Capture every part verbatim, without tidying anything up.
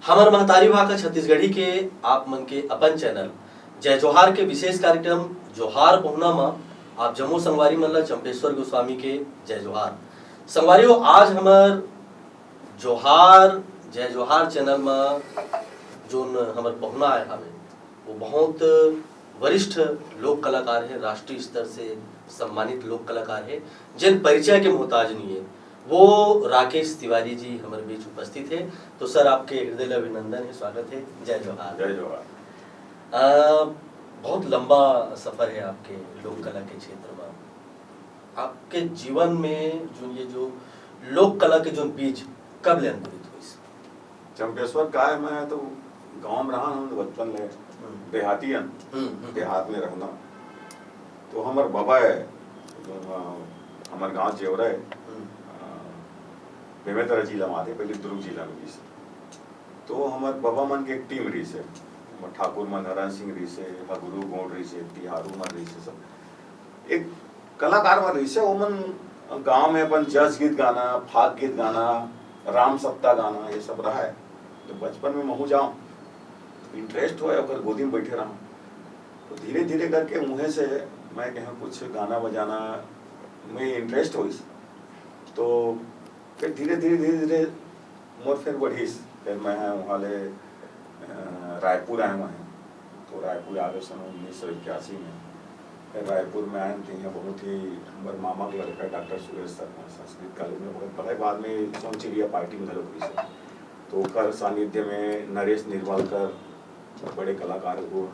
हमर महतारी भाखा छत्तीसगढ़ी के आप मन के अपन चैनल जय जोहार के विशेष कार्यक्रम जोहार पहुना म आप जम्मो संगवारी मन ल चंपेश्वर गोस्वामी के जय जोहार। संगवारी हो, आज हमर जोहार जय जोहार चैनल म जोन हमर पहुना आए हवे, वो बहुत वरिष्ठ लोक कलाकार है, राष्ट्रीय स्तर से सम्मानित लोक कलाकार है, जिन परिचय के मोहताज नहीं है, वो राकेश तिवारी जी हमारे बीच उपस्थित है। तो सर, आपके हृदय अभिनंदन है, स्वागत है। जय जोहार। जय जोहार। अ, बहुत लंबा सफर है आपके लोक कला के क्षेत्र में। आपके जीवन में जो ये जो लोक कला के जो बीज कब ले अंकुरित हुई? चंपेश्वर काय, मैं तो गांव में रहा हूँ बचपन ले। हम्म। देहाती हन। हम्म, हम्म। देहात में रहना। तो हमर बाबा है, जो, अ, हमर गांव जेवरा है। हम्म। अ, बेमेतरा जिला में आते, पहले दुर्ग जिला में रहिस। तो हमर बाबा मन के एक टीम रहिस है, हमर ठाकुर मन, हरन सिंह रहिस है, हगरू गोंड रहिस है, तिहारू मन रहिस है, सब एक कलाकार मन रहिस है। ओमन गांव में अपन जस गीत गाना, फाग गीत गाना, राम सप्ता गाना, ये सब रहा है। तो बचपन में महू जाऊं, इंटरेस्ट होए, ओकर गोदी में बैठे रहूं। तो धीरे धीरे करके मुँहे से मैं कहें कुछ गाना बजाना में इंटरेस्ट होइस। तो फिर धीरे धीरे धीरे धीरे मोर फिर बढ़िस। फिर मैं वहाँ ले, अ, रायपुर आए हुए हैं। तो रायपुर आगे सन उन्नीस सौ इक्यासी में। फिर रायपुर में आए तो यहाँ बहुत ही हमर मामा के लड़का डॉक्टर सुरेश शर्मा संस्कृत कॉलेज में बहुत पढ़ाई, बाद में सोनचिड़िया पार्टी में घलो घुस। तो ओकर सानिध्य में नरेश निर्मलकर बड़े कलाकार हो,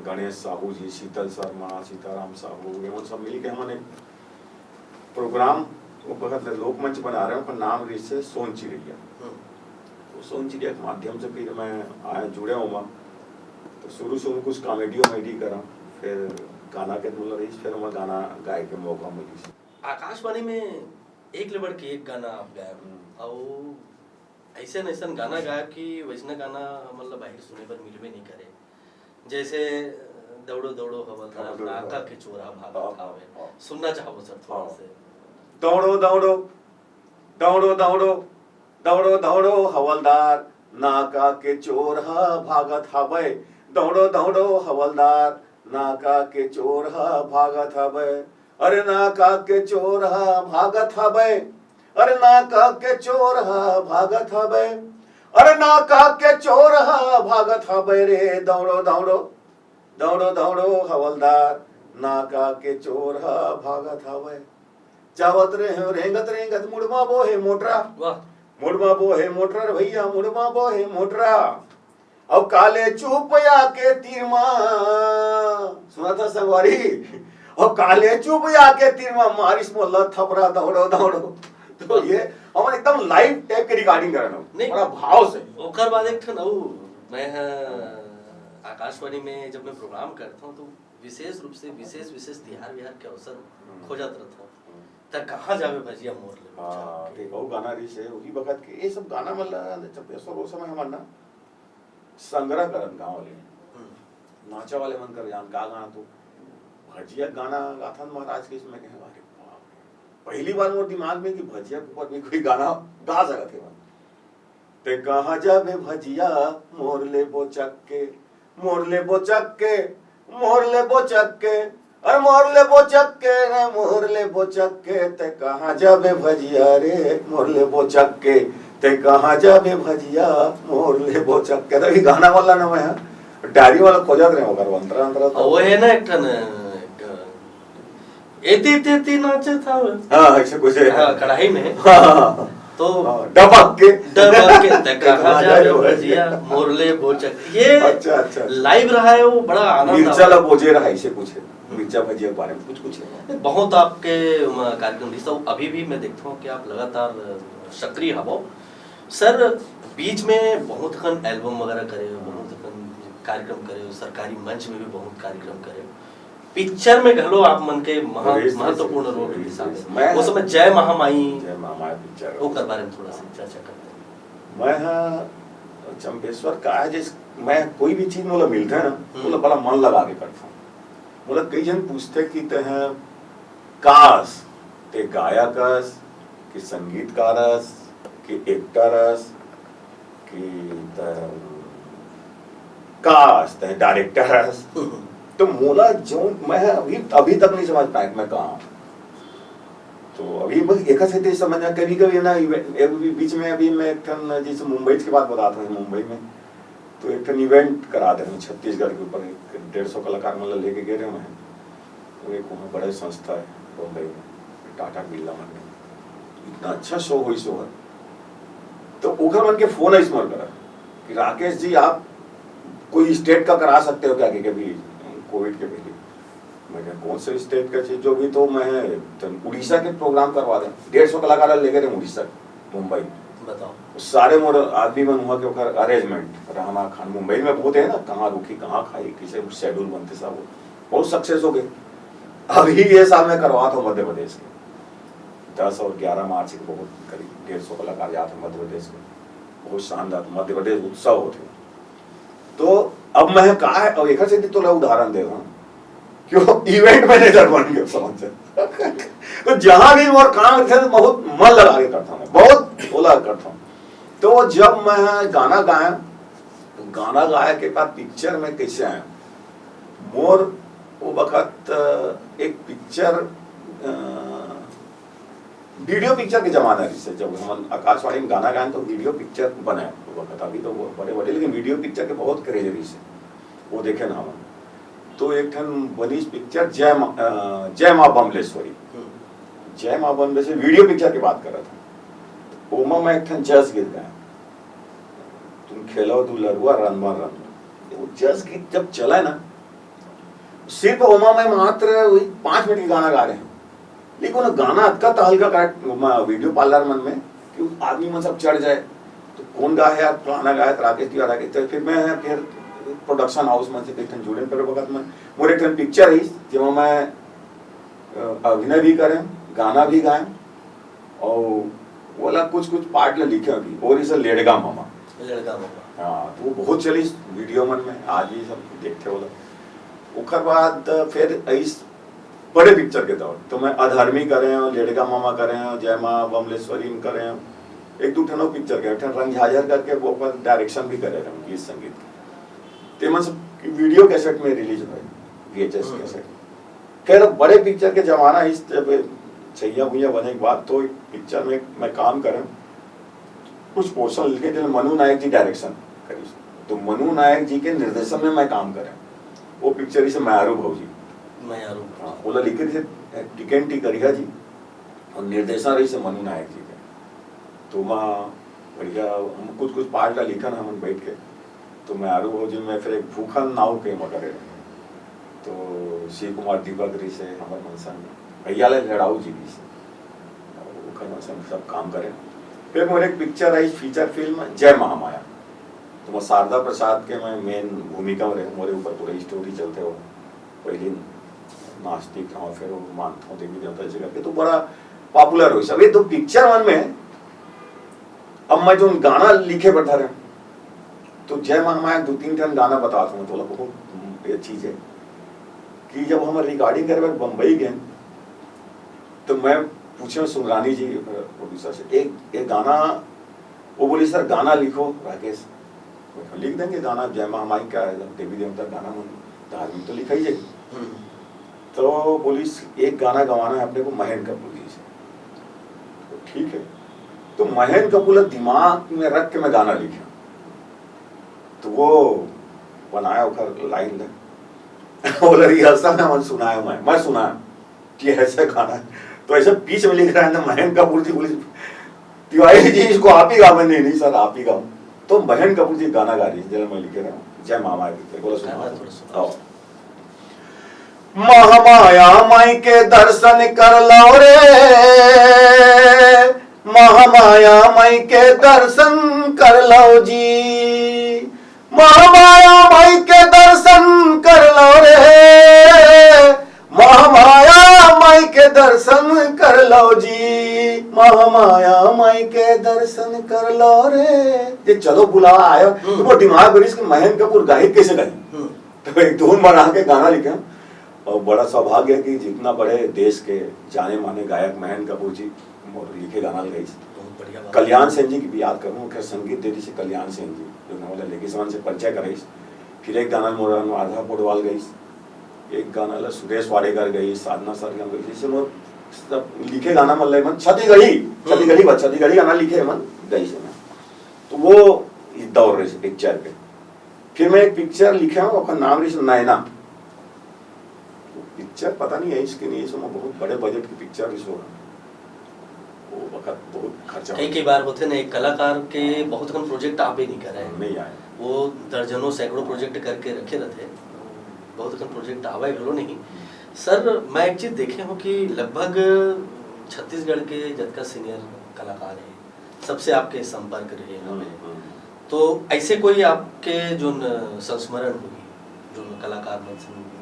गणेश साहू जी, शीतल शर्मा, सीताराम साहू, ये सब मिल के हमन एक प्रोग्राम वो बखत ले लोकमंच बना रहे हैं, ओकर नाम रहिस हे सोन चिड़ैया। हम्म। तो सोन चिड़ैया के माध्यम से फिर मैं आया, जुड़े हूँ वहाँ। तो शुरू शुरू कुछ कॉमेडी वॉमेडी करा, फिर गाना के मतलब रहिस, फिर मैं गाना गाए के मौका मिलिस। आकाशवाणी में एक ले बढ़ के एक गाना आप गाए हो, हम्म। अउ अइसन अइसन गाना गाए कि वइसना गाना हमन ल बाहिर सुने बर मिलबे नहीं करे। जैसे दौड़ो दौड़ो हवलदार, दौड़ो, नाका दौड़ो। के चोरहा भागत हाँ, हावे। हाँ। सुनना चाहबो सर थोड़ा हाँ। से। दौड़ो, दौड़ो, दौड़ो, दौड़ो, दौड़ो, दौड़ो, हवलदार, नाका के चोरहा भागत हावय। दौड़ो, दौड़ो, हवलदार, नाका के चोरहा भागत हावय। अरे, नाका के चोरहा भागत हावय। अरे, नाका के चोरहा भागत हावय। अरे, नाका के चोरहा भागत हावय रे। दौड़ो, दौड़ो, दौड़ो, दौड़ो, हवलदार, नाका के चोरहा भागत हावय। जावत रेहेंव रेंगत रेंगत, मुड़मा बोहे मोटरा। वाह। मुड़मा बोहे मोटरा रे भैया, मुड़मा बोहे मोटरा। अउ काले चुपया के तीर मा, सुनत हव संगवारी? अउ काले चुपया के तीर मा मारिस मोला थपरा, दौड़ो, दौड़ो। तो ये हमन एकदम live type के recording करन हन, नहीं। बड़ा भाव से। ओकर बाद एक ठन अउ, मैं ह आकाशवाणी में जब मैं program करत हूँ तो विशेष रूप से विशेष, विशेष तिहार विहार के अवसर हम्म। खोजत रहत हूँ। हम्म। त कहाँ जाबे भजिया मोर ले हाँ, बचा के। ते बहुत गाना रहिस हे, उही बखत के, ये सब गाना मन ला, जब ये सब, वो समय हमन ना संग्रह करन गाँव ले। हम्म। नाचा वाले मन कर जान का गाना तो भजिया गाना गाथन महाराज के, इसमें कहे, "अरे बाप रे।" पहली बार मोर दिमाग में कि भजिया के ऊपर भी कोई गाना गा सकत हे मन। ते कहाँ जाबे भजिया मोर ले बोचक के, मोर ले बोचक के, मोर ले बोचक के, अरे मोर ले बोचक के रे, मोर ले बोचक के, ते कहाँ जाबे भजिया रे, मोर ले बोचक के, ते कहाँ जाबे भजिया, मोर ले बोचक के। तो ये गाना वाला ना मैं, हाँ, डायरी वाला खोजत रहे ओकर अंतरा अंतरा तो। अउ वो है ना एक ठन, एक एती तेती नाचत हवे। हाँ, ऐसे कुछ है। हाँ, कढ़ाई में। हाँ, हाँ, हाँ। तो हाँ, डबक के। डबक के, ते कहाँ कहाँ जाबे जाबे भजिया, भजिया। मोर ले बोचक। ये अच्छा, अच्छा, अच्छा। Live रहा है, वो बड़ा आनंद मिर्चा आता ला है। बोजे रहा, ऐसे कुछ है। मिर्चा भजिया के बारे में कुछ, कुछ है। बहुत आपके, अम, कार्यक्रम रहिस हे, अभी भी मैं देखता हूँ कि आप लगातार, अ, सक्रिय हवो। सर, बीच में बहुत कन album वगैरह करे हो, बहुत कन कार्यक्रम करे हो, सरकारी मंच में भी बहुत कार्यक्रम करे हो। Picture में घलो आप मन के महा-, रहिस, महत्वपूर्ण रहिस, role रहिस, रहिस हे। मैं वो समय जय महामाई, जय महामाई picture। ओकर बारे में थोड़ा सा चर्चा करते हैं। मैं हा चंपेश्वर का है, जिस, मैं कोई भी चीज मोला मिलता है ना, हम्म। मोला बड़ा मन लगा के करता हूँ। मोला कई जन पूछते कि ते हैं कास, ते गायक अस, कि संगीतकार अस, कि actor अस, कि त का हस, तैं डायरेक्टर हस। तो मोला जो मैं अभी अभी तक नहीं समझ पाए कि मैं कहाँ हूँ। तो अभी बस एक सेती समझ में, कभी कभी ना इवे-, अभी बीच में अभी मैं एक ठन जैसे मुंबई के बात बताता हूँ, मुंबई में तो एक ठन इवेंट करा दे रहे छत्तीसगढ़ के ऊपर, एक डेढ़ सौ कलाकार मन ला लेके गए रहे मैं। वो एक वहाँ बड़े संस्था है बम्बई में, टाटा बिरला मन में, इतना अच्छा शो होइस ओहर। तो ओकर मन के फोन आइस मोर करा कि राकेश जी, आप कोई स्टेट का करा सकते हो क्या, कि कभी कोविड के पहले। मैं कहा, कौन से स्टेट का चीज, जो भी। तो मैं तो उड़ीसा के प्रोग्राम करवा दें, डेढ़ सौ कलाकार लेके रहे उड़ीसा, मुंबई। बताओ। सारे मोर आदमी मन हुआ के ओकर अरेंजमेंट, रहना खान मुंबई में बहुत है ना, कहाँ रुकी, कहाँ खाई, किसे शेड्यूल बनते, सब बहुत सक्सेस हो गए। अभी ये साल मैं करवा था मध्य प्रदेश के, दस और ग्यारह मार्च के बहुत करीब डेढ़ सौ कलाकार जाते मध्य प्रदेश में, बहुत शानदार मध्य प्रदेश उत्सव होते। तो अब मैं का है, अब एक से तोला उदाहरण दे रहा हूँ, क्यों इवेंट मैनेजर बन गया समझ से। तो जहाँ भी मोर काम थे तो बहुत मन लगा के करता हूँ, बहुत बोला करता हूँ। तो जब मैं गाना गाया, गाना गाया के बाद पिक्चर में कैसे आया, मोर वो वक्त एक पिक्चर, वीडियो पिक्चर के जमाना रहिस हे, जब हमन आकाशवाणी में गाना गाएन तो वीडियो पिक्चर बनाए वो वक्त। अभी तो वो बड़े बड़े, लेकिन वीडियो पिक्चर के बहुत क्रेज रहिस हे, वो देखे ना हमन। तो एक ठन बनिस पिक्चर जय मा-, अ, जय माँ बमलेश्वरी। जय माँ बमलेश्वरी वीडियो पिक्चर के बात करत हूँ। ओमा मैं एक ठन जस गीत गाया, तुम खेलो दुलरुआ रंगमा रंगमा। वो जस गीत जब चला ना, सिर्फ ओमा मैं मात्र वही पाँच मिनट के गाना गा रहे हूँ, लेकिन वो गाना अतका तहलका का वीडियो पार्लर मन में कि आदमी मन सब चढ़ जाए। तो कौन गा है यार, फलाना गा है, तो राकेश तिवारी गा है। तो फिर मैं फिर प्रोडक्शन हाउस मन से एक ठन जुड़े, पर वक्त में मोर एक ठन पिक्चर रहिस, जेमा मैं अ, अभिनय भी करें, गाना भी गाएं, और वोला कुछ कुछ पार्ट ला लिखे भी, और इसे लेड़गा मामा। लेड़गा मामा। हाँ, तो वो बहुत चली वीडियो मन में, आज भी सब देखते वोला। ओकर बाद फिर इस बड़े पिक्चर के दौर, तो मैं अधर्मी करें, लेड़गा मामा करें, जय माँ बमलेश्वरी में करें, एक दो ठन और पिक्चर के, एक ठन रंग झाझर करके, वो पर डायरेक्शन भी करे रहे, गीत संगीत के। ते मन सब वीडियो कैसेट में रिलीज हुए, वीएचएस हम्म। कैसेट। खैर, बड़े पिक्चर के जमाना इस, जब छैया भुइया बने के बाद तो एक पिक्चर में मैं काम करें, कुछ पोर्शन लिखे, जो मनु नायक जी डायरेक्शन करिस, तो मनु नायक जी के निर्देशन में मैं काम करें। वो पिक्चर इसे मयारू भौजी। मयारू भौजी। हाँ, ओला लिखे थे टीकेन टी करिया जी, और निर्देशन रहिस हे मनु नायक जी के। तो वहाँ बढ़िया हम कुछ कुछ पार्ट ला लिखन हमन बैठ के। तो मयारू भौजी में फिर एक भूखन नाव के मगर है। तो शिव कुमार दीपक रहिस हे, हमर मन संग भैया लाल लड़ाऊ जी रहिस हे। ओकर मन संग सब काम करे। फिर मोर एक पिक्चर आई, फीचर फिल्म जय महामाया। तो मैं शारदा प्रसाद के मैं मेन भूमिका में रहूँ, मोरे ऊपर पूरा स्टोरी चलते हो। पहली नास्तिक था, फिर वो मानता हूँ देवी देवता जगह के, तो बड़ा पॉपुलर होइस। अब ये तो पिक्चर मन में अब मैं जो गाना लिखे बर धरे, तो जय महामाया दो तीन ठन गाना बतात हूँ, तो बोला, बहुत ये चीज है कि जब हम रिकॉर्डिंग करे बर बम्बई गए, तो मैं पूछे सुंदरानी जी, प्रोड्यूसर से, एक, एक गाना, वो बोली, "सर, गाना लिखो, राकेश।" मैं कहा, "लिख देंगे गाना, जय महामाई का है, देवी देवता गाना, मन धार्मिक तो लिखा ही जाएगी।" हम्म। तो बोली, "एक गाना गवाना है अपने को महेंद्र कपूर जी से।" तो ठीक है, तो महेंद्र कपूर ला दिमाग में रख के मैं गाना लिखा, तो वो बनाया ओकर लाइन ला। बोला, "रिहर्सल में मन सुनाया, मैं, मैं सुनाया कि ऐसा गाना है।" तो ऐसा बीच में लिख रहा है ना महेंद्र कपूर जी, बोली, "तिवारी जी, इसको आप ही गाओ।" मैं, "नहीं, नहीं सर, आप ही गाओ।" तो महेंद्र कपूर जी गाना गा रही है, जरा मैं लिखे रहा हूँ, जय मामा की, बोला, "सुनाओ।" गाना थोड़ा सुनाओ। आओ। महामाया माई के दर्शन कर लो रे, महामाया माई के दर्शन कर लो जी, महामाया माई के दर्शन कर लो रे, महामाया माई के दर्शन कर लो जी, महामाया माई के दर्शन कर लो रे। ये चलो बुलावा आयो, हम्म। तो वो दिमाग में रहिस कि महेंद्र कपूर गाही, कैसे गाही? हम्म। तो एक धुन बना के गाना लिखे, और बड़ा सौभाग्य है कि जितना बड़े देश के जाने माने गायक महेंद्र कपूर जी मोर लिखे गाना गाइस। बहुत बढ़िया। कल्याण सेन जी के भी याद करूँ, ओकर संगीत दे दिस कल्याण सेन जी, जो मोला लेके समन से परिचय कराइस। फिर एक गाना मोर अनुराधा पौडवाल गइस, एक गाना ला सुरेश वाडेकर गइस, साधना सरगम गइस, जैसे मोर सब लिखे गाना मन ला मन छत्तीसगढ़ी, छत्तीसगढ़ी बात, छत्तीसगढ़ी गाना लिखे मन गइस हे। तो वो इस दौर रहिस पिक्चर के। फिर मैं एक पिक्चर लिखे हूँ, ओकर नाम रहिस नैना। पिक्चर पता नहीं आइस कि नहीं, इसमें बहुत बड़े बजट के पिक्चर रहिस वो। वो वक्त बहुत खर्चा कई, हो कई गया। बार होथे ना, एक कलाकार के बहुत कन प्रोजेक्ट आबे नहीं करे। नहीं आए। वो दर्जनों, सैकड़ों प्रोजेक्ट करके रखे रहथे, बहुत कन प्रोजेक्ट आवे घलो नहीं। सर, मैं एक चीज देखे हूँ कि लगभग छत्तीसगढ़ के जतका सीनियर कलाकार हैं, सबसे आपके संपर्क रहे हमें। हम्म, हम्म। तो ऐसे कोई आपके जो न संस्मरण होही, जो न कलाकार मन से,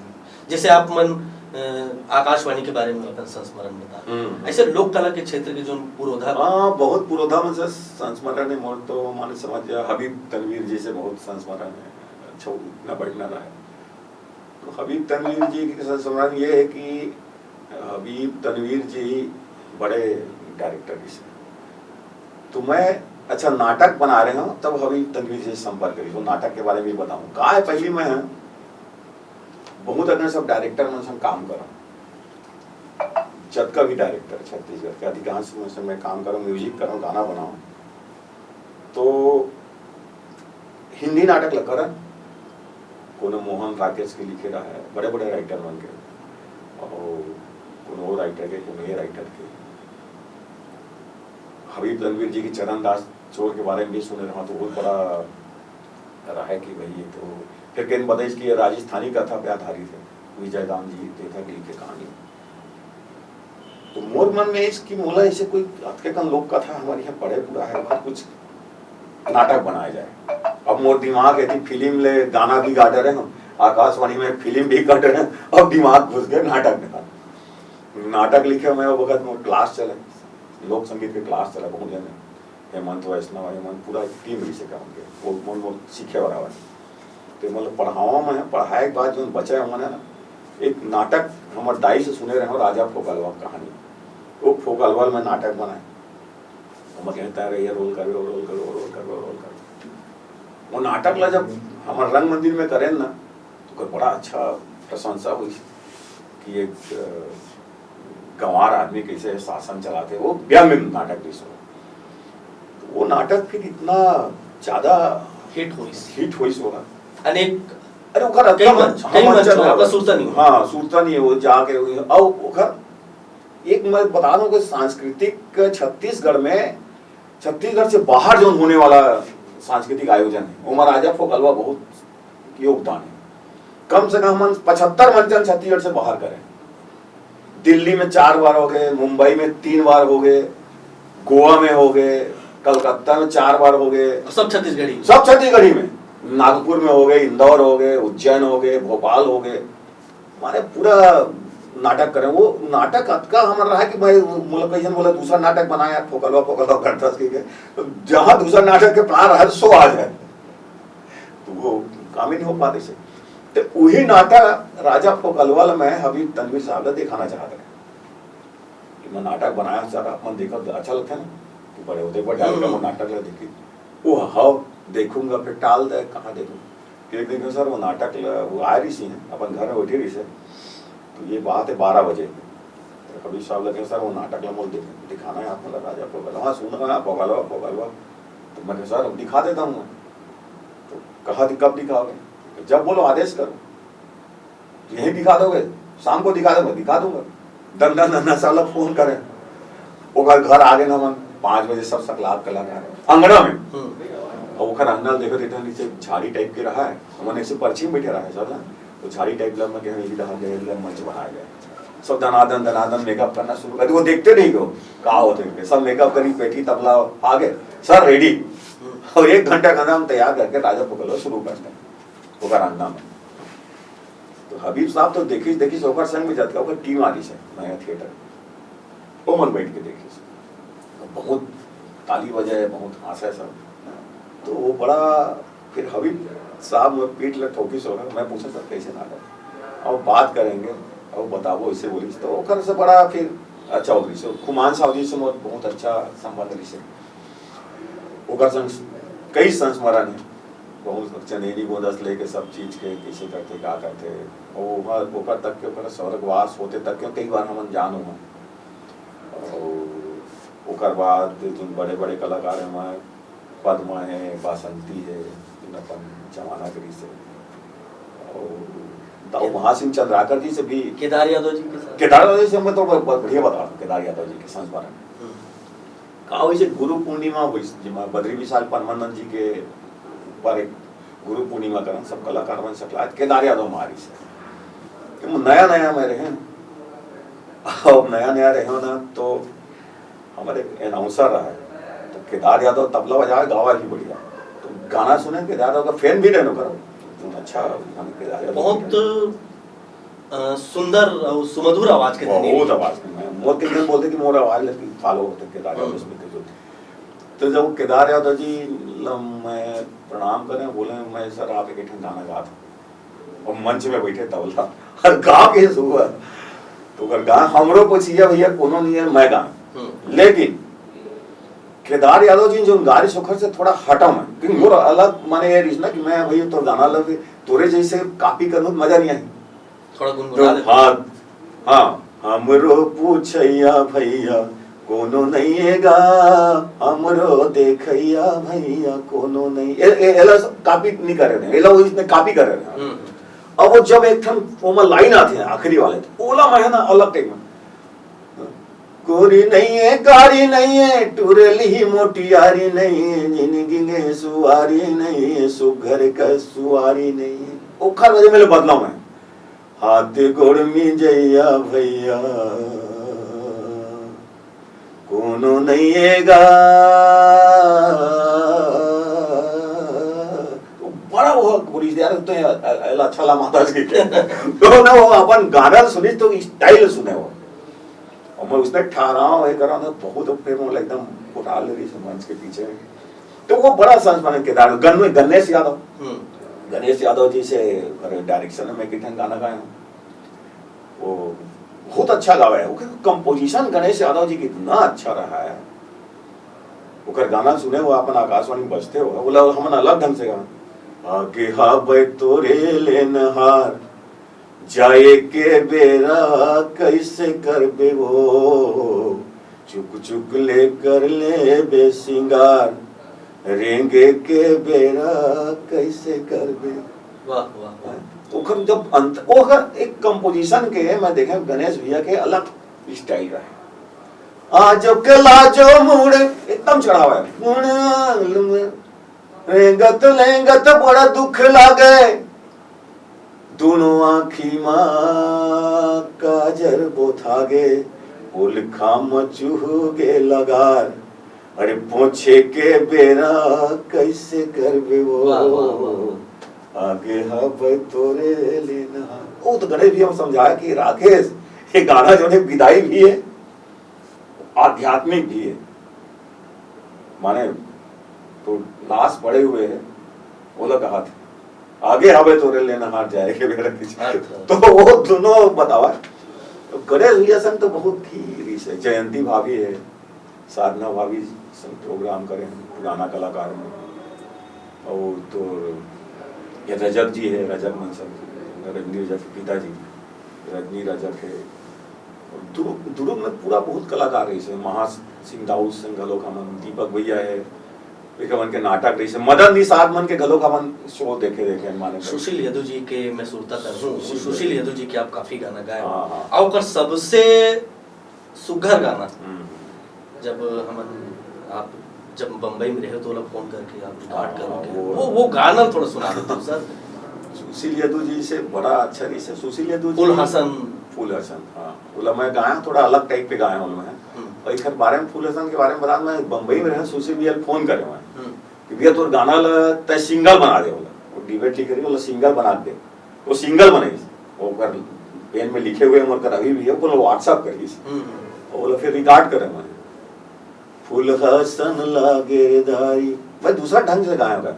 जैसे आप मन, अ, आकाशवाणी के बारे में अपन संस्मरण बता, हम्म, हम्म। ऐसे लोक कला के क्षेत्र के जो पुरोधा हाँ, बहुत पुरोधा मन से संस्मरण है मोर, तो माने समझ जा, हबीब तनवीर जी से बहुत संस्मरण है। अच्छा, उठना बैठना रहा है। तो हबीब तनवीर जी के संस्मरण ये है कि हबीब तनवीर जी बड़े डायरेक्टर भी से। तो मैं, अच्छा, नाटक बना रहे हो, तब हबीब तनवीर जी से संपर्क करी, तो नाटक के बारे में भी बताऊँ। का है, पहली मैं बहुत अकन सब डायरेक्टर मन संग काम करा, जतका भी डायरेक्टर छत्तीसगढ़ के अधिकांश मन से मैं काम करा, म्यूजिक करा, गाना बनाऊँ। तो हिंदी नाटक ला करन, कोनो मोहन राकेश के लिखे रहा है, बड़े-बड़े राइटर मन के, और कोनो वो राइटर के, कोनो ये राइटर के। हबीब तनवीर जी के चरण दास चोर के बारे में भी सुने रहा, तो बहुत बड़ा रहा है कि भाई ये तो, फिर कहीं बताइस कि ये राजस्थानी कथा पे आधारित है, विजय दाम जी देथा के लिखे कहानी। तो मोर मन में इसकी मोला ऐसे कोई अतके कन लोक कथा हमारे यहाँ पड़े पूरा है, वहाँ कुछ नाटक बनाया जाए। अब मोर दिमाग है कि फिल्म ले गाना भी गा डरे हम, आकाशवाणी में फिल्म भी कर डरे हम, अब दिमाग घुस गए नाटक में। नाटक लिखे मैं वो वक्त मोर क्लास चले, लोक संगीत के क्लास चले बहुत जने, हेमंत वैष्णव, हेमंत पूरा एक टीम रही से काम के, वो मन वो सीखे वाला वाला। ते मतलब पढ़ावा में है, पढ़ाए के बाद जो बचा है, मैंने ना एक नाटक हमर दाई से सुने रहे हो, राजा फोकलवा कहानी, वो फोकलवा में नाटक बनाए। हम कहता है, "ये रोल कर, वो रोल कर, वो रोल कर, वो रोल कर।" वो नाटक ला जब हमर रंग मंदिर में करें ना, तो ओकर बड़ा अच्छा प्रशंसा हुई कि एक, अ, गंवार आदमी कैसे शासन चलाते, वो व्यंग नाटक जैसे हो। तो वो नाटक फिर इतना ज्यादा हिट होइस। हिट होइस होगा। अनेक अरे ओकर कई अतका मंच, कई हाँ, मंच मंचन में होगा। आपका सुरता नहीं। हाँ, सुरता नहीं है, वो जाके वो, और ओकर एक मैं बता दूं कि सांस्कृतिक छत्तीसगढ़ में, छत्तीसगढ़ से बाहर जो होने वाला सांस्कृतिक आयोजन है, ओमा राजा फोकलवा बहुत योगदान है। कम से कम हम पचहत्तर मंचन छत्तीसगढ़ से बाहर करें। दिल्ली में चार बार हो गए, मुंबई में तीन बार हो गए, गोवा में हो गए, कलकत्ता में चार बार हो गए, और सब छत्तीसगढ़ी। सब छत्तीसगढ़ी में, नागपुर में हो गए, इंदौर हो गए, उज्जैन हो गए, भोपाल हो गए, माने पूरा नाटक करें। वो नाटक अतका हमर रहा कि भाई मोला कैसन बोला, दूसरा नाटक बनाया, फोकलवा फोकलवा करता के, तो जहाँ दूसरा नाटक के प्लान रहा, सो आ जाए, तो वो काम ही नहीं हो पाते से। तो वही नाटक राजा फोकलवा ला मैं हबीब तनवीर साहब ला दिखाना चाहत रहे कि मैं नाटक बनाया सर, आप मन देखो, अच्छा लगता है ना, तो बड़े होते पर डाल हम्म। वो नाटक ला देखी, वो हाँ देखूंगा, फिर टाल दे, कहाँ देखूंगा। फिर एक दिन कहे, "सर, वो नाटक ल-, वो आ रही सी है, अपन घर में बैठी रही से, तो ये बात है बारह बजे।" तो कबीर साहब लगे, "सर, वो नाटक ला मोल दिख-, दिखाना है आप, मतलब राजा फोकलवा।" "हाँ, सुनो है आप, फोकलवा, फोकलवा।" तो मैं कहा, "सर, अब दिखा देता हूँ मैं।" तो कहा, "कब दिखाओगे?" तो "जब बोलो, आदेश करो।" "यहीं दिखा दोगे?" "शाम को दिखा दोगे?" "दिखा दूंगा।" दन दन दन दन साला फोन करे। ओकर घर आगे ना मन, पाँच बजे सब सकलाब कलाकार अंगना में। हम्म। और ओकर अंगना देखे तो इतना नीचे झाड़ी टाइप के रहा है, हमन ऐसे पर्ची में बैठे रहा है सब ना, तो झाड़ी टाइप लग में यही रहा गए, मंच बनाया गया। सब दनादन दनादन मेकअप करना शुरू कर दी। वो देखते नहीं हो का होते हैं, सब मेकअप करी, बैठी तबला आगे, सर रेडी। और एक घंटा का हम तैयार करके राजा फोकलवा शुरू करते हैं ओकर अंगना में। तो हबीब साहब तो देखिस, देखिस, ओकर संग में जतका ओकर टीम आ रही है नया थिएटर, वो मन बैठ के देखिस, बहुत ताली बजाए, बहुत हंसे सब। तो वो बड़ा, फिर हबीब साहब मोर पीठ ले ठोकिस होगा, मैं पूछा, "सर, कैसे नाटक?" "अब बात करेंगे, अब बताबो," ऐसे बोलिस। तो ओकर से बड़ा फिर अच्छा हो गई। सो खुमान साहब जी से मोर बहुत अच्छा संबंध रही से। ओकर संग कई संस्मरण हे, बहुत चंदेरी गोंदस लेके सब चीज के, कइसे करथे, का करथे, अउ ओकर, ओकर तक के, ओकर स्वर्गवास होते तक के कई बार हमन जान हों। अउ ओकर बाद जोन बड़े-बड़े कलाकार हे, हमर पद्मा हे, बासंती हे, जोन अपन जमाना के रहिस हे। अउ दाऊ महासिंह चंद्राकर जी से भी केदार यादव जी के साथ। केदार यादव जी से मैं तो ब-, ब-, बढ़िया बता रहा हूँ, केदार यादव जी के संस्मरण। हम्म। का होइस हे, गुरु पूर्णिमा होइस, जेमा बद्री विशाल परमानंद जी के ऊपर एक गुरु पूर्णिमा करन, सब कलाकार मन सकलात, केदार यादव मारिस हे। कि मैं नया नया में रहें, अब नया नया रहें ना, तो हमर एक announcer रहा है, तो केदार यादव तबला बजावे, गावा भी बढ़िया। तो गाना सुने, केदार यादव का fan भी रहेन ओकर, तो अच्छा गाना केदार यादव बहुत, के। अ, सुंदर अउ सुमधुर आवाज के धनी बहुत हे। आवाज के, मैं, मोर के जन बोलते कि मोर आवाज लेकिन follow होते केदार यादव हम्म। से मिलते जुलते। तो जब केदार यादव जी ल मैं प्रणाम करें, बोले, "मैं सर आप एक ठन गाना गात हूँ।" और मंच में बैठे तबला और गा के सुबह तो ओकर गाना हमरो पछिया भैया कोनो नहीं है, मैं गाना। हम्म। लेकिन केदार यादव जी जो गा रहिस ओखर से थोड़ा हटम है, क्योंकि मोर अलग माने ये रहिस ना कि मैं भैया तोर गाना लग तोरे जैसे copy करूँ तो मजा नहीं आई। थोड़ा तो गुनगुना देते। हाँ, हाँ, हमरो पूछैया भैया कोनो नइये गा, हमरो देखैया भैया कोनो नइये। ए, ए, एला सब copy नहीं करे रहे, एला वो इसने copy करे रहे। हम्म। अब वो जब एक ठन ओमा line आथे आखिरी वाले, तो ओला मैं ना अलग type में, गोरी नइये, कारी नइये, टुरली मोटियारी नइये, जिनगी में सुवारी नइये, सुघर का सुवारी नइये। ओखर वजह में ले बदलाव है। हाथ गोड़ मिजैया भैया, कोनो नइये गा। तो बड़ा वो गोरी यार, तो ये, एला अच्छा ला माता जी के। तो ना वो अपन गाना सुनिस तो style सुने वो। और मैं उसने ठहराव, ये करा ना, बहुत प्रेम वाला एकदम उठा ले रही से मंच के पीछे में। तो वो बड़ा संस्मरण केदार, गन-, गणेश यादव। हम्म। गणेश यादव जी से अगर direction में कितने गाना गाए हूँ, वो बहुत अच्छा गावे है। ओकर composition गणेश यादव जी के इतना अच्छा रहा है। ओकर गाना सुने हो, अपन आकाशवाणी बजते हो, बोला, "हमन अलग ढंग से गावे।" आगे हाबे तोरे लेनहार, जाए के बेरा कैसे करबे वो, चुक चुक ले कर लेबे सिंगार, रेंगे के बेरा कैसे करबे। वाह, वाह, वाह। ओखर जब अंत, ओखर एक composition के मैं देखे गणेश भैया के अलग style रहे। आजो के लाजो मुड़ एकदम चढ़ावा है। मुड़ आंगल में रेंगत लेंगत बड़ा दुख लागे। दोनों आँखी मा काजर बोथागे, पुलखा म चुहगे लगार। अरे पोछे के बेरा कैसे करबे वो? वाह, वाह, वाह। आगे हवे तोरे लेना। वो तो गणेश भैया समझाया कि राकेश, ये गाना जो है विदाई भी है, आध्यात्मिक भी है। माने तो लाश पड़े हुए है, ओला कहा था, आगे हवे तोरे लेना हार जाए के बेरा किसी। अच्छा। तो वो दोनों बतावा। तो गणेश भैया संग तो बहुत ही रीस है। जयंती भाभी है, साधना भाभी संग program करे हैं, पुराना कलाकार में। और तो ये रजक जी है, रजक मंसल, रजनी रजक के पिताजी, रजनी रजक है। दुरुग, दुरुग में पूरा बहुत कलाकार रहिस हे, महासिंह दाऊ संग घलोक हमन, दीपक भैया हे, एक हमन के नाटक रहिस हे, मदन निषाद मन के घलोक हमन show देखे, देखे हन, माने। सुशील यदु जी के मैं सुरता कर हूँ, सुशील सुशील यदु। यदु जी के आप काफी गाना गाए हो। हाँ, हाँ। और ओकर सबसे सुघर गाना, हम्म। जब हमन, आप जब बम्बई में रहे तो ओला फोन करके आप record हाँ, करो के। वो वो, वो गाना थोड़ा सुना देते हो सर। सुशील यदु जी से बड़ा अच्छा रहिस हे, सुशील यदु जी। फूल हसन। फूल हसन, हाँ। ओला मैं गाया, थोड़ा अलग type के गाया हूँ मैं। हम्म। और एकर बारे में, फूल हसन के बारे में बता, मैं बम्बई में रहे, सुशील भैया फोन करे मैं। हम्म। कि भैया तोर गाना ला तय single बना दे, बोला। वो duet लिखे रही, बोला single बना दे। वो single बनाइस। वो कर पेन में लिखे हुए मोर कर अभी भी है, बोला WhatsApp करिस। हम्म। और बोला फिर record करे मैं। फूल हसन लागे धारी। भाई दूसरा ढंग से गाया होगा।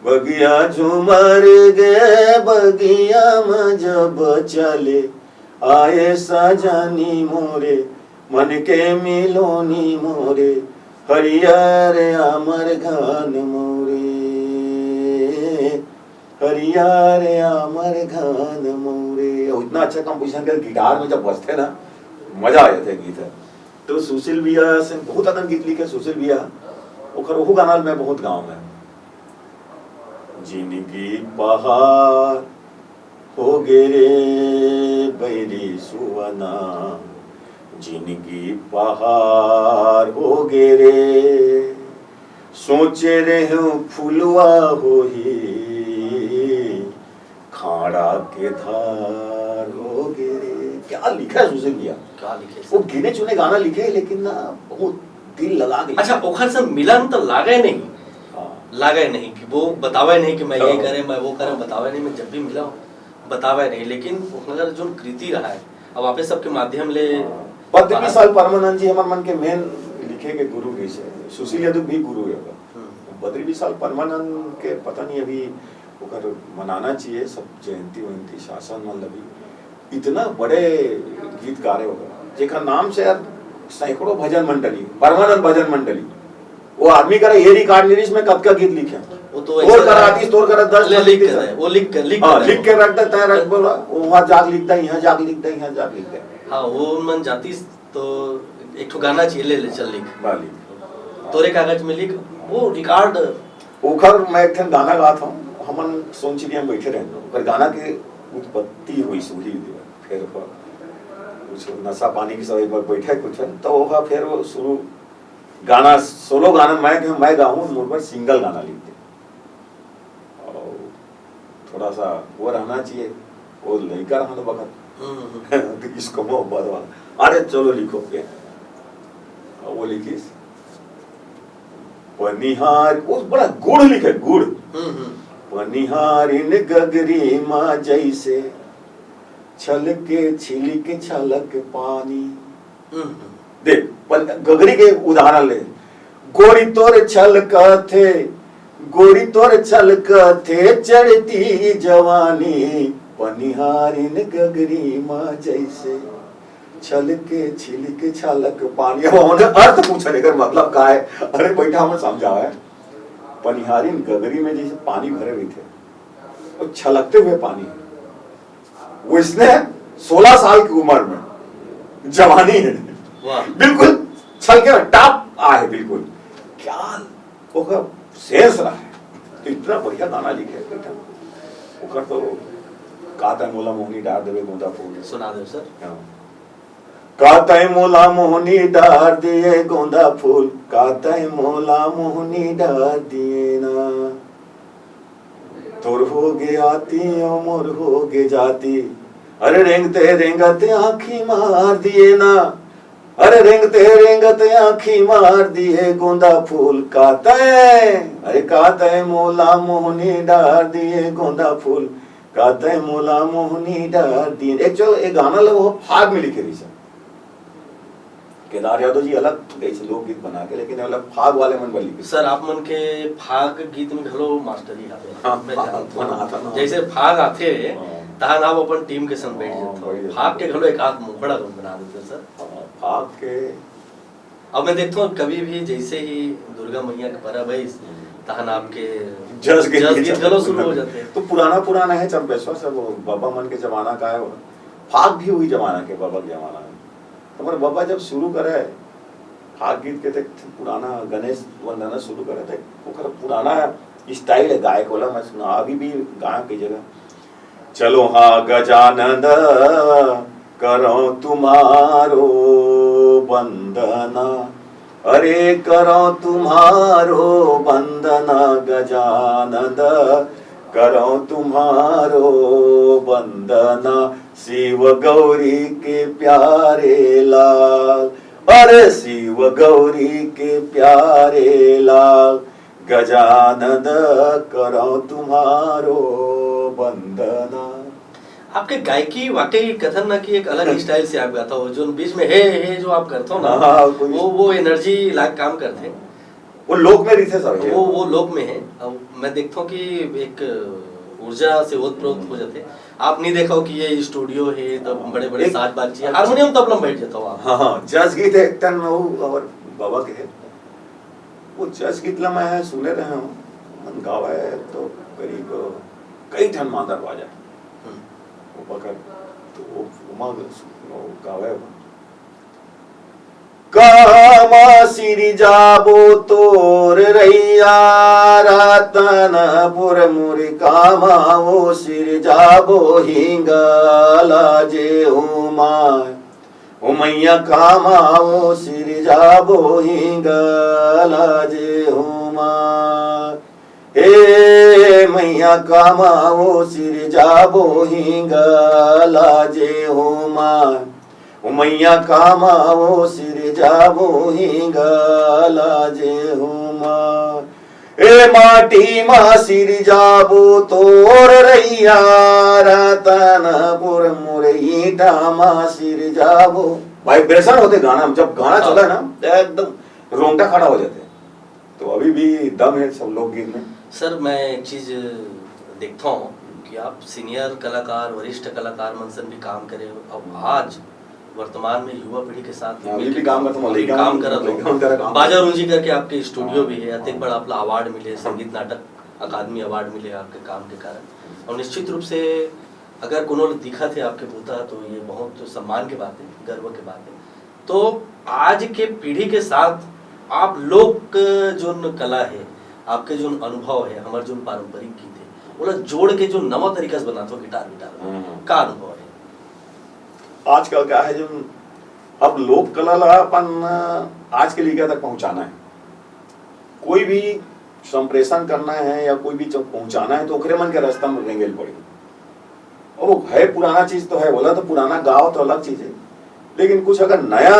बगिया झूमर गे, बगिया में जब चले, आए सजनी मोरे, मन के मिलोनी मोरे, हरियर अमर घन मौरे, हरियर अमर घन मौरे। और इतना अच्छा कंपोजिशन कर, गिटार में जब बजथे ना, मजा आ जाथे गीत ह। तो सुशील भैया से बहुत अकन गीत लिखे, सुशील भैया, ओकर ओहू गाना मैं बहुत गाँव में। जिनगी पहाड़ हो गे रे बैरी सुवना, जिनगी पहाड़ हो गे रे, सोचे रेहेंव फुलवा होही, खाड़ा के धार हो गे रे। क्या लिखा है सुशील भैया? क्या लिखे वो सर? गिने चुने गाना लिखे हैं, लेकिन ना बहुत दिल लगा के लिखे। अच्छा, ओखर से मिलन तो लागे नहीं। हाँ। लागे नहीं कि वो बतावे नहीं कि मैं ये हाँ। करे, मैं वो करे, बतावे नहीं, मैं जब भी मिला हूँ, बतावे नहीं, लेकिन ओखर जो कृति रहा है, अब आप सबके माध्यम ले हाँ। पद्म बाहर विशाल परमानंद जी हमर मन के मेन लिखे के गुरु भी से, सुशील यादव भी गुरु है ओकर। हम्म। बद्री विशाल परमानंद के पता नहीं अभी ओकर मनाना चाहिए सब जयंती वयंती शासन मन लगी। इतना बड़े गीतकार है ओकर, जेकर नाम से यार सैकड़ों भजन मंडली, परमानंद भजन मंडली, वो आदमी करा ये रिकॉर्ड नहीं, इसमें कतका गीत लिखे। वो तो तोर ऐसा करा है। आतीस, तोर करा दस ले, ठो लिख लिख के दे। दे, वो लिख के, लिख हाँ, के दे। लिख के रख दे, तय रख बोला, वो वहाँ जाके लिख दे, यहाँ जाके लिख दे, यहाँ जाके लिख दे। हाँ, वो मन जातीस तो एक ठो गाना चाहिए, ले, ले, चल लिख। बा लिख। तोरे कागज में लिख, वो रिकॉर्ड। ओखर मैं एक ठन गाना गात हूँ, हमन सोन चिड़िया में बैठे रहन, ओकर गाना के उत्पत्ति हुई सुही, फिर ओकर कुछ नशा पानी के सब एक बार बैठे कुछ, तो ओहा फिर वो शुरू गाना, सोलो गाना मैं, मैं गाऊँ, मोर पर सिंगल गाना लिख दे। और थोड़ा सा वो रहना चाहिए, वो लड़का रहना तो बखत। हम्म, हम्म। तो इसको मोहब्बत वाला, अरे चलो लिखो के। और वो लिखिस, पनिहार, वो बड़ा गुड़ लिखे, गुड़। हम्म, हम्म। पनिहारिन गगरी मा जैसे छलके छिलके छलक पानी। हम्म, हम्म। देख, पन-, गगरी के उदाहरण ले, गोरी तोर छलकथे, गोरी तोर छलकथे चढ़ती जवानी, पनिहारिन गगरी मा जैसे छलके छिलके छलक पानी। अब हमने अर्थ पूछा, एकर मतलब का है? अरे बैठा, हमन समझावे। पनिहारिन गगरी में जैसे पानी भरे रहिथे, वो छलकते हुए पानी है। वैसने सोलह साल की उम्र में जवानी है, वाह। बिल्कुल छलके टॉप आ है बिल्कुल। क्या ओकर सेंस रहा है, तो इतना बढ़िया गाना लिखे है बेटा। ओकर तो का तै मोला मोहनी डार देबे गोंदा फूल। सुना दो सर। हाँ। का तै मोला मोहनी डार दिए गोंदा फूल, का तै मोला मोहनी डार दिए ना। तोर हो गे आती अउ मोर हो गे जाती, अरे रेंगते रेंगते आँखी मार दिए ना, अरे रेंगते रेंगते आँखी मार दिए गोंदा फूल का तै, अरे का तै मोला मोहनी डार दिए गोंदा फूल, का तै मोला मोहनी डार दिए। एक्चुअल ये गाना ला वो फाग में लिखे रहिस हे केदार यादव जी, अलग गाइस लोकगीत बना के, लेकिन अलग फाग वाले मन बर लिखे। सर, आप मन के फाग गीत में घलो मास्टरी हावे। हाँ, मैं हाँ, जानत हूँ। बना था ना। जैसे फाग आथे, हाँ। तहन आप अपन टीम के संग बैठ हाँ, जात हो। बैठ जात फाग हो। के घलो एक आध मुखड़ा घलो बना देते सर। हाँ, फाग के अब मैं देखता हूँ, कभी भी जैसे ही दुर्गा मैया के परब आइस, हम्म। तहन आपके जस गीत जस गीत गीत घलो शुरू हो जाथे। तो पुराना, पुराना है, चंपेश्वर से वो बाबा मन के जमाना का है वो। फाग भी वही जमाना के, बाबा के जमाना में। हमारे बाबा जब शुरू करे फाग गीत के, तो पुराना गणेश वंदना शुरू करे थे, ओकर पुराना स्टाइल है गायक वाला, मैं सुना, अभी भी गायक की जगह चलो हाँ गजानंद करो तुम्हारो वंदना, अरे करो तुम्हारो वंदना गजानंद, करो तुम्हारो वंदना शिव गौरी के प्यारे लाल, अरे शिव गौरी के प्यारे लाल, गजानंद करो तुम्हारो वंदना। आपके गायकी वाकई कथन ना कि एक अलग स्टाइल से आप गाता हो, जो बीच में हे हे जो आप करते हो ना, हाँ, कोई वो वो एनर्जी लाग काम करते हैं। वो लोक में रहिथे सब ये। वो वो लोक में है। अब मैं देखता हूँ कि एक ऊर्जा से ओत प्रोत हो जाते हैं। आप नहीं देखा हो कि ये स्टूडियो है, तब बड़े बड़े एक साज बाज चाहिए, हारमोनियम तबला में बैठ जाता हो आप। हाँ, हाँ, जस गीत है, एक टन में वो और बाबा के है। वो चर्च गीत ला मैं सुने रहे हूँ, मन गावे तो करीब कई ठन मांदर बाजा। हम्म। वो बखत तो वो, वो मांग, वो गावे वो। कामा सिरजाबो तोर रैया, रतनपुर मुर कामा वो सिरजाबो हिंगला जे उमा। ओ मैया कामा वो सिरजाबो हिंगला जे उमा। हे मैया कामा वो सिरजाबो हिंगला जे उमा। ओ मैया कामा वो सिरजाबो हिंगला जे उमा। ए माटी मा सिरजाबो तोर रैया, रतनपुर मुर ईंटा मा सिरजाबो। वाइब्रेशन होथे गाना में, जब गाना हाँ। चला है ना, तो एकदम रोंगटा खड़ा हो जाथे। तो अभी भी दम है सब लोकगीत में। सर, मैं एक चीज देखता हूँ कि आप सीनियर कलाकार, वरिष्ठ कलाकार मन सन भी काम करे हो। अब आज वर्तमान में युवा पीढ़ी के साथ हाँ, अभी मिलके भी काम करता हूँ, अभी लइका काम मन, करत हो। लइका मन करा काम। बाजा रूंजी करके आपके स्टूडियो हाँ, भी है, अतेक हाँ। बड़ा आपला अवार्ड मिले, संगीत नाटक अकादमी अवार्ड मिले आपके काम के कारण। और निश्चित रूप से अगर कोनो ल दिखत हे आपके बूता, तो ये बहुत सम्मान के बात है, गर्व के बात है। तो आज के पीढ़ी के साथ आप लोग के जोन कला है, आपके जोन अनुभव है, हमर जोन पारंपरिक गीत है, ओला जोड़ के जो नवा तरीका से बनात हो गिटार, गिटार, हम्म। का अनुभव है? आजकल का है, जो अब लोक कला ला अपन आज के लइका तक पहुंचाना है, कोई भी संप्रेषण करना है या कोई भी चीज पहुंचाना है, तो ओकरे मन के रास्ता में रेंगे ल पड़ही। अब वो है, पुराना चीज तो है, बोला तो पुराना गाँव तो अलग चीज है, लेकिन कुछ अगर नया,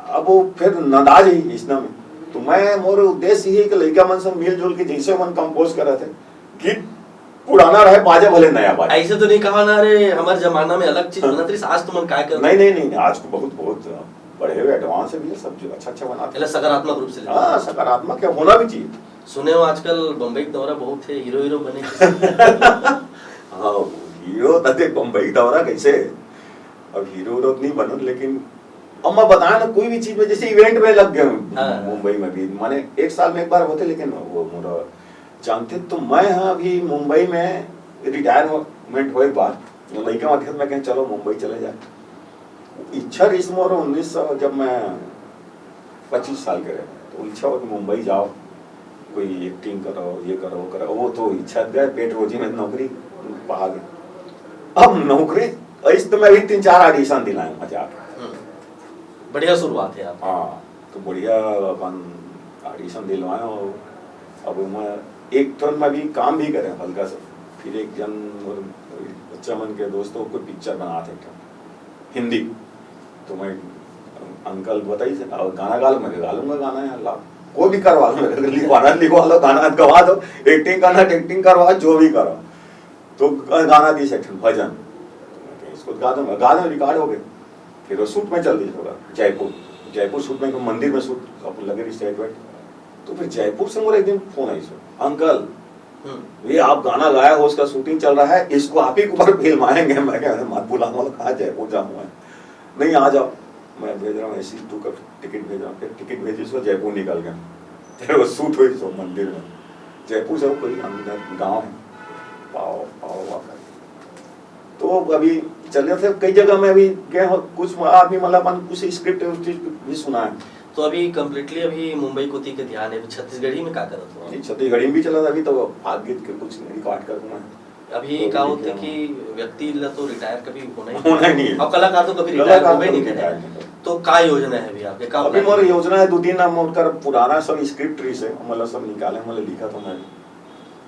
अब वो फिर नंदा जाही इसना में। तो मैं, मोर उद्देश्य ये है कि लइका मन से मिलजुल के जैसे मन कंपोज करत है, गीत पुराना रहे, बाजा भले नया बाजे। ऐसे तो नहीं कहा ना रे, हमारे जमाना में अलग चीज बनत रहिस, आज तुमन काय करत नहीं, हो? नहीं, नहीं, नहीं, आज को बहुत, बहुत बढ़े हुए एडवांस है भैया, सब जो अच्छा, अच्छा बनाते एला हैं। सकारात्मक रूप से लेते हाँ, हैं। सकारात्मक क्या होना भी चाहिए। सुने हो आजकल बम्बई के दौरा बहुत है, हीरो हीरो बने। हाँ, हीरो तो देख बम्बई दौरा कैसे है? अब हीरो हीरो तो नहीं बनन, लेकिन अब मैं बताया ना, कोई भी चीज में, जैसे इवेंट में लग गए हूँ हाँ। मुंबई में भी, माने एक साल में एक बार होते, लेकिन वो मोरा जानते तो मैं हाँ अभी मुंबई में रिटायरमेंट होए के बाद लइका मन के मैं कहें चलो मुंबई चले जाए। इच्छा रहिस मोर उन्नीस सौ, जब मैं पच्चीस साल के रहे, तो इच्छा हो कि मुंबई जाओ, कोई एक्टिंग करो, ये करो, वो करो। वो तो इच्छा गए, पेट रोजी में नौकरी पा गए। अब नौकरी, इस तो मैं भी तीन चार ऑडिशन दिलाए वहाँ जाके। हम्म। बढ़िया शुरुआत है आपकी। हाँ, तो बढ़िया अपन ऑडिशन दिलवाए और अब मैं एक ठन मैं भी काम भी करे हल्का सा। फिर एक जन मोर बच्चा मन के दोस्त हो, कोई पिक्चर बनात हे एक ठन हिंदी, तो मैं अंकल बताइस, "और गाना गा लो?" मैं कहा, "गा लूंगा गाना यार, ला, कोई भी करवा लो, मेरे को लिखवाना लिखवा लो, गाना गवा दो, एक्टिंग करना एक्टिंग करवा, जो भी करो।" तो ग-, गाना दिस एक ठन भजन, तो मैं कहा, "इसको गा दूंगा।" गा दूंगा, रिकॉर्ड हो गए। फिर वो शूट में चल दिस होगा जयपुर, जयपुर शूट में एक मंदिर में शूट अपन लगे रही सेट वेट। तो फिर जयपुर से मोर एक दिन फोन आइस, "अंकल, हम्म। ये आप गाना गाया हो, उसका शूटिंग चल रहा है, इसको आप ही के ऊपर फिल्माएंगे।" मैं कहा, "मत बुला, मैं कहाँ जयपुर जाऊँ मैं?" "नहीं, आ जाओ, मैं भेज रहा हूँ, एसी टू का टिकट भेज रहा हूँ।" फिर टिकट भेजिस, जयपुर निकल गए। फिर वो शूट हुई सो मंदिर में, जयपुर से वो कोई अंदर गाँव है, पाओ, पाओ वाकर। तो अभी चले थे कई जगह में, अभी गए हो, कुछ आदमी मतलब अपन कुछ स्क्रिप्ट उस्क्रिप्ट भी सुना है। तो अभी कंप्लीटली अभी मुंबई कोती के ध्यान है, अभी छत्तीसगढ़ी में का करत हो? जी, छत्तीसगढ़ी में भी चला था, अभी तो फाग गीत के कुछ रिकॉर्ड करूंगा। अभी तो का अभी होते क्या कि व्यक्ति ला तो रिटायर कभी होना ही होना ही नहीं है। और कलाकार तो कभी रिटायर कलाकार होबे तो नहीं रिटायर करे। नहीं करे। तो का योजना है अभी आपके, का अभी plan मोर है? योजना है, दो तीन हम उनकर पुराना सब स्क्रिप्ट रही से, मतलब सब निकाले, मतलब लिखा था मैं,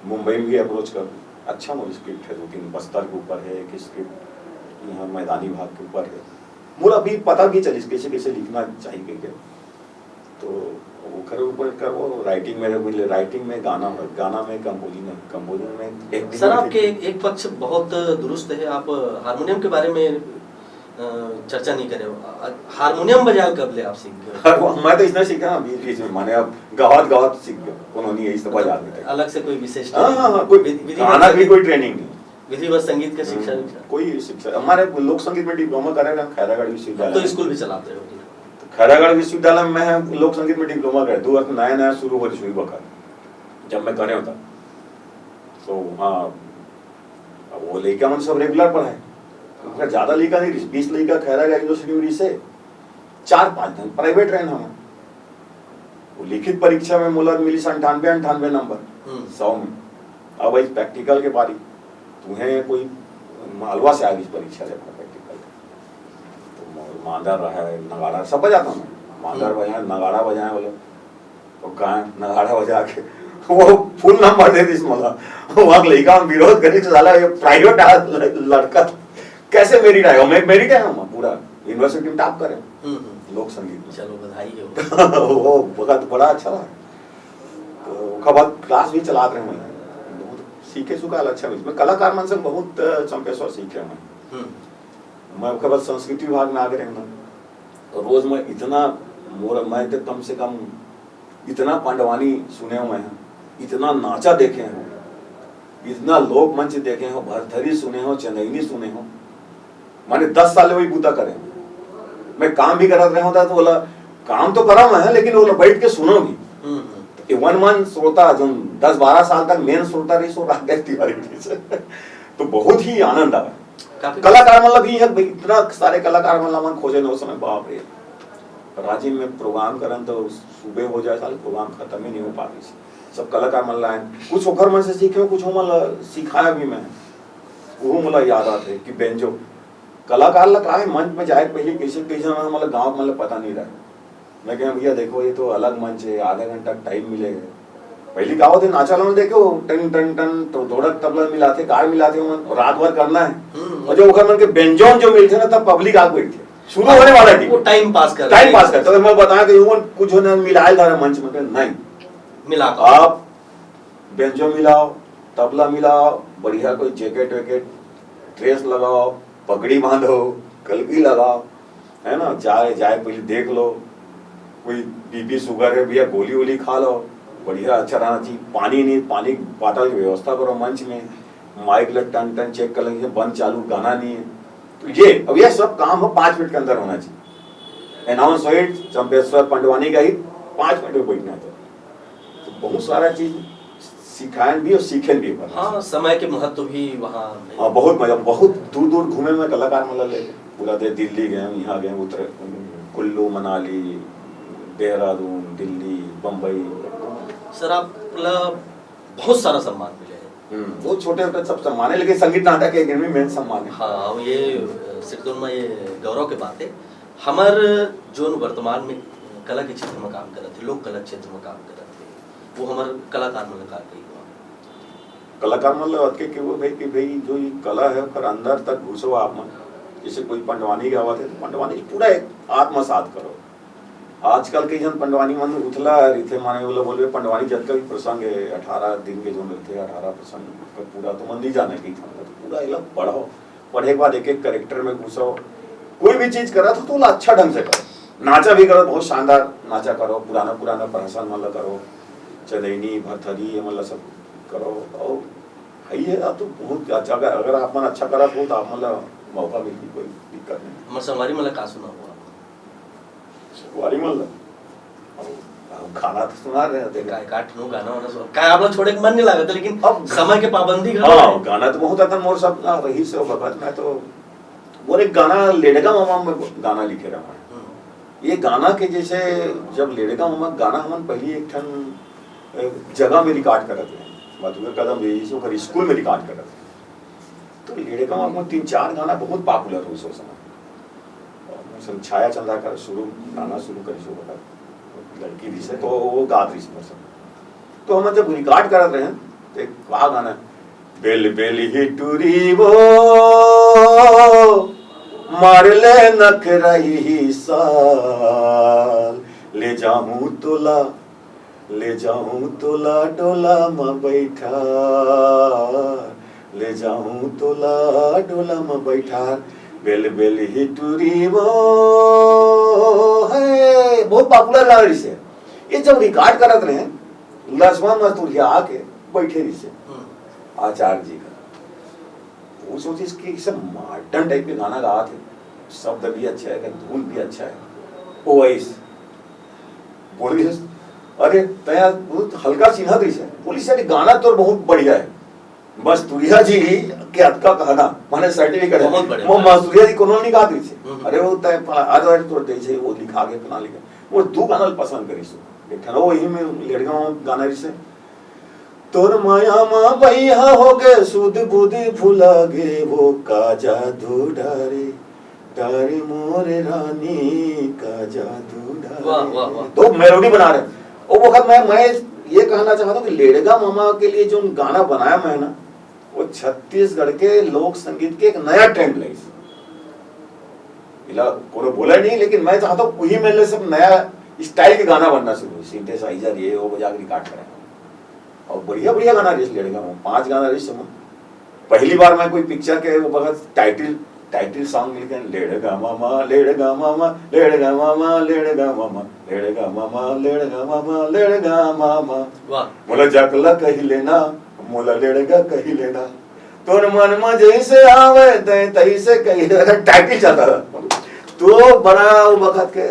मुंबई में भी अप्रोच कर, अच्छा मोर स्क्रिप्ट है, दो तीन बस्तर के ऊपर है, एक स्क्रिप्ट यहाँ मैदानी भाग के ऊपर है। मोर अभी पता भी चलिस कैसे कैसे लिखना चाहिए करके। तो ओकर ऊपर करबो, राइटिंग में मिले, राइटिंग में गाना हो, गाना में कंपोजिंग, कंपोजिंग में एक्टिंग सर, में आपके एक, एक पक्ष बहुत दुरुस्त है, आप हारमोनियम के बारे में, अ, चर्चा नहीं करे हो। अ, हारमोनियम बजाए कब ले आप सीख गए? हारमो-, मैं तो इसने सीखा ना, बीच बीच में, माने अब गावत गावत सीख गया, कोनो नहीं है, इस तो बजा देते। अलग से कोई विशेष हाँ, training? हाँ, हाँ, कोई विधि-, विधिवत गाना भी संगीत कोई training नहीं। विधिवत संगीत के शिक्षा हम्म, विक्षा? कोई शिक्षा, हमारे लोक संगीत में डिप्लोमा करे ना खैरागढ़ विश्वविद्यालय तो में। स्कूल भी चलाते हो? तो खैरागढ़ विश्वविद्यालय में मैं लोक संगीत में डिप्लोमा करे, दू वर्ष नया नया शुरू हो रही वक्त, जब मैं करे होता, तो हाँ, अब वो लइका मन सब रेगुलर पढ़ाए, ओकर ज्यादा लइका नहीं रहिस, बीस लइका खैरागढ़ यूनिवर्सिटी में रहिस हे, चार पांच झन प्राइवेट रहन हमन। वो लिखित परीक्षा में मोला मिलिस अंठानवे, अंठानवे नंबर हम्म। सौ में। अब आई प्रैक्टिकल के बारी, तुम्हें कोई मालवा से आ गई परीक्षा देना प्रैक्टिकल, तो मांदर रहा है, नगाड़ा सब बजाता हूँ मैं, मांदर हम्म। बजाए, नगाड़ा बजाए बोले, तो गाए नगाड़ा बजा के वो फुल नंबर दे दिस मोला। वहाँ लइका मन विरोध करिस, साला ये प्राइवेट आ ल-, लड़का कैसे मेरिट आएगा? मैं मेरिट आया हूँ पूरा, यूनिवर्सिटी में टॉप करे हम्म, हम्म। लोक संगीत में। चलो, बधाई हो। वो वक्त बड़ा अच्छा रहा। तो ओकर बाद क्लास भी चलात रहे मैं, बहुत सीखे सुखाल अच्छा। मैं कलाकार मन से बहुत, अ, चंपेश्वर सीखे मैं। हम्म। मैं ओकर बाद संस्कृति विभाग में आ गए रहना। तो रोज मैं इतना, मोर, मैं तो कम से कम इतना पंडवानी सुने हूँ मैं, इतना नाचा देखे हूँ, इतना लोक मंच देखे हूँ, भरथरी सुने हूँ, चंदैनी सुने हूँ। माने दस साल वही बूता करे हूँ। मैं काम भी करत रहे होता तो बोला, काम तो करा मैं, लेकिन वो बैठ के सुनोगी। हम्म, हम्म। ये वन मन श्रोता, जो दस बारह साल तक मेन श्रोता रही, सो राकेश तिवारी जी से। तो बहुत ही आनंद आवे। काफी कलाकार मतलब ये है भाई, इतना सारे कलाकार मतलब मन खोजे न उस समय, बाप रे। राजिम में प्रोग्राम करन तो सुबह हो जाए, साले प्रोग्राम खत्म ही नहीं हो पाती। सब कलाकार मन लाए, कुछ ओखर मन से सीखे, कुछ हमन ला सिखाया भी मैं, वो मोला याद आते कि बेंजो कलाकार ला का है, मंच में जाए के पहले कैसे, कैसे ना, मतलब गाँव के मन ला पता नहीं रहा। मैं कहा, "भैया देखो, ये तो अलग मंच है, आधा घंटा टाइम मिलेगा।" पहली का होते नाचा लोग देखे, वो टन टन टन तो ढोलक तबला मिलाते, कार मिलाते, वो रात भर करना है। हम्म। और जो ओकर मन के बेंजोन जो मिलते ना, तब पब्लिक आग बैठे, शुरू होने वाला है। वो टाइम पास कर टाइम रहे पास हैं। करते। तो मैं बताया कि वो कुछ होने मिलाए धारा मंच में, नहीं। मिला। आप बेंजो मिलाओ, तबला मिलाओ, बढ़िया कोई जैकेट वैकेट, ड्रेस लगाओ, पगड़ी बांधो, कलगी लगाओ, है ना? जाए, जाए पहले देख लो, कोई बीपी शुगर है भैया, गोली वोली खा लो, बढ़िया अच्छा रहना चाहिए। पानी नहीं, पानी बाटल की व्यवस्था करो मंच में, माइक लग टन टन चेक कर लेंगे, बंद चालू गाना नहीं है। तो ये, अब ये सब काम हो पाँच मिनट के अंदर होना चाहिए। अनाउंस हो, चंपेश्वर पंडवानी का ही पाँच मिनट में बैठना था। तो बहुत सारा चीज सिखाएन भी और सीखेन भी अपन। हाँ, समय के महत्व भी वहाँ है। हाँ, बहुत मजा, बहुत दूर दूर घूमे मैं कलाकार मन ला लेके, पूरा दे दिल्ली गए, यहाँ गए, उत्तर, कुल्लू, मनाली, देहरादून, दिल्ली, बम्बई। सर, आप ला बहुत सारा सम्मान मिले हैं। हम्म, बहुत छोटे छोटे सब सम्मान है, लेकिन संगीत नाटक एकेडमी मेन सम्मान है। हाँ, ये, अ, सिरतोन में ये गौरव के बात है। हमर जोन वर्तमान में कला के क्षेत्र में काम करत है, लोक कला क्षेत्र में काम करत है, वो हमर कलाकार मन ला का कही हुआ? कलाकार मन ला अतके केहू भाई कि भाई जो ये कला है ओकर अंदर तक घुसो आप मन। जैसे कोई पंडवानी गावत है तो पंडवानी पूरा एक आत्मसात करो। आजकल के जन पंडवानी मन उथला रहिथे, माने ओला बोलबे पंडवानी जतका भी प्रसंग है, अठारह दिन के जोन रहिथे, अठारह प्रसंग ओकर पूरा तो मन नहीं जाने कि पूरा एला पढ़ो। पढ़े के बाद एक एक कैरेक्टर में घुसो, कोई भी चीज करत हो तो ओला अच्छा ढंग से करो। नाचा भी करो, बहुत शानदार नाचा करो, पुराना पुराना प्रहसन मन ला करो, चंदैनी, भरथरी, ये मन ला सब करो। और है ये, आप तो बहुत अच्छा, अगर, अगर आप मन अच्छा करत हो तो आप मन ला मौका मिलही, कोई दिक्कत नहीं। हमर संगवारी मन ला का सुनाहू आप? संगवारी मन ला? अब, अब गाना तो सुना रहे हैं, देखो। का, का ठिनो गाना वाना सुना? का आप लोग छोड़े के मन नहीं लागत, लेकिन अब समय के पाबंदी घलो हाँ, है। गाना तो बहुत आता मोर सब ना रही से भगत, मैं तो मोर एक गाना लेडगा मामा में गाना लिखे रहा हूँ। हम्म। ये गाना के जैसे जब लेडगा मामा गाना हमन पहली एक ठन, अ, जगह में रिकॉर्ड करत रहे, मधुकर कदम जी से ओकर स्कूल में रिकॉर्ड करत रहे। तो लेडगा मामा तीन चार गाना बहुत पॉपुलर हुई सो समय। और मोर संग छाया चंद्राकर शुरू गाना शुरू करी सो बता, लड़की रही से तो वो गात रही से मोर संग। तो हम जब रिकॉर्ड करत रहे तो एक का गाना है, बेल बेल ही टूरी वो मार ले नखरा ही साल, ले जाऊं तोला, ले जाऊं तोला डोला म बैठा, ले जाऊं तोला डोला म बैठा, बेल बेल ही टूरी वो है, बहुत पॉपुलर गाना रही से। ये जब रिकॉर्ड करत रहे, लक्ष्मण मस्तुरिया आके बैठे रही से हम्म। आचार्य जी का। वो सोचिस कि इसे मॉडर्न टाइप के गाना गात है, शब्द भी अच्छा है, धुन भी अच्छा है। ओ वइस बोलिस, "अरे, तैं यार बहुत हल्का चिन्हत रहिस हे।" बोलिस, "अरे, गाना तोर बहुत बढ़िया हे, बस तुरिया जी के अतका कहना, माने सर्टिफिकेट हे।" बहुत बढ़िया। मो मस्तुरिया जी कोनो नइ गात रहिस हे। हम्म। "अरे, वो तैं फला, आ जाओ, तोर जइसे वो लिखा के, फला लिखा।" वो दू गाना ल पसंद करिस। एक ठन वो इही में लेड़गा गाना रहिस हे, "तोर माया मा बइहा हो गे, सुध बुध भुला गे, वो का जादू डारे, डारे मोर रानी का जादू डारे।" वाह, वाह, वाह। तो मेलोडी बना रहे। वो वक्त मैं, मैं ये कहना चाहता हूँ कि लेड़गा मामा के लिए जो गाना बनाया मैं ना, वो छत्तीसगढ़ के लोक संगीत के एक नया ट्रेंड लाइस। इला कोनो बोला नहीं, लेकिन मैं चाहता हूँ वही मेले से नया स्टाइल के गाना बनना शुरू हुई। सिंथेसाइजर ये वो बजा के रिकॉर्ड करें, और बढ़िया बढ़िया गाना रहिस लेड़गा मामा, पांच गाना रहिस समय। पहली बार मैं कोई पिक्चर के वो बखत टाइटल, टाइटल सॉन्ग मिल गए, "लेड़गा मामा, लेड़गा मामा, लेड़गा मामा, लेड़गा मामा, लेड़गा मामा, लेड़गा मामा, लेड़गा मामा।" वाह। "मोला जकला कही लेना, मोला लेड़गा कही लेना, तोर मन म जैसे आवे तै तैसे कही।" टाइटल चलता था। तो बड़ा वो बखत के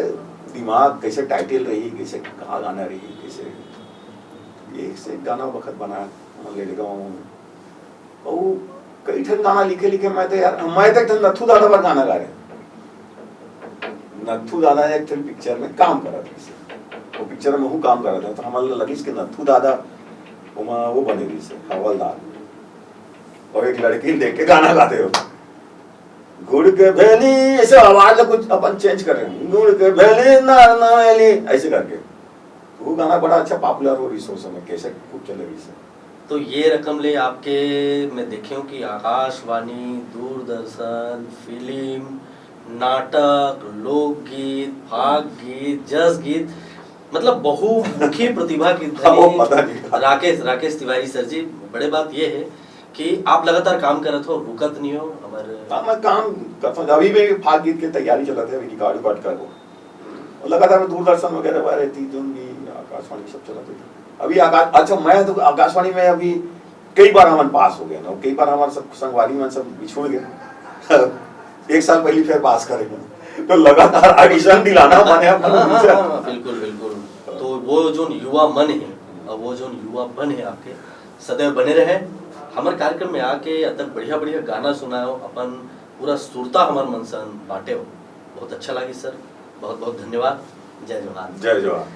दिमाग, कैसे टाइटल रही, कैसे कहा गाना रही, कैसे एक से एक गाना बखत बनाया, लेड़गा मामा। अउ कई ठन गाना लिखे लिखे मैं तो यार, मैं तो एक ठन नथु दादा बर गाना गा रहे। नथु दादा एक ठन पिक्चर में काम करत रहिस हे, वो पिक्चर में हूँ काम करत रहे, तो हमन ल लगिस कि नथु दादा ओमा वो बने रहिस हे, हवलदार, और एक लड़की ल देख के गाना गाते हो, "गुड़ के भेली", ऐसे आवाज ला कुछ अपन चेंज कर रहे हैं, "गुड़ के भेली नार नवेली", ऐसे करके। वो गाना बड़ा अच्छा पॉपुलर हो रहिस हे समय, कैसेट खूब चले रहिस हे। तो ये रकम ले आपके मैं देखे हूँ कि आकाशवाणी, दूरदर्शन, फिल्म, नाटक, लोकगीत, फाग गीत, जस गीत, मतलब बहुमुखी प्रतिभा के हाँ, वो धनी पता नहीं। राकेश, राकेश तिवारी सर जी। बड़े बात ये है कि आप लगातार काम करत हो, रुकत नहीं हो, हमर हाँ, मैं काम करता हूँ। अभी भी फाग गीत के तैयारी चलत हे, अभी रिकॉर्ड, रिकॉर्ड करबो। और लगातार मैं दूरदर्शन वगैरह पर रहती, जो भी आकाशवाणी सब चलत रही। अभी आकाश, अच्छा, मैं तो आकाशवाणी में अभी कई बार हमन पास हो गए ना, कई बार हमारे सब संगवारी मन सब बिछुड़ गए। एक साल पहले फिर पास करेंगे, तो लगातार ऑडिशन दिलाना माने अपन हाँ, हाँ, future। हाँ, बिल्कुल, बिल्कुल। तो वो जो युवा मन है और वो जो युवा मन है आपके, सदैव बने रहे। हमर कार्यक्रम में आके अतक बढ़िया-बढ़िया गाना सुनायो, अपन पूरा सुरता हमर मन सन बांटे हो। बहुत अच्छा लागिस सर, बहुत-बहुत धन्यवाद। जय जोहार। जय जोहार।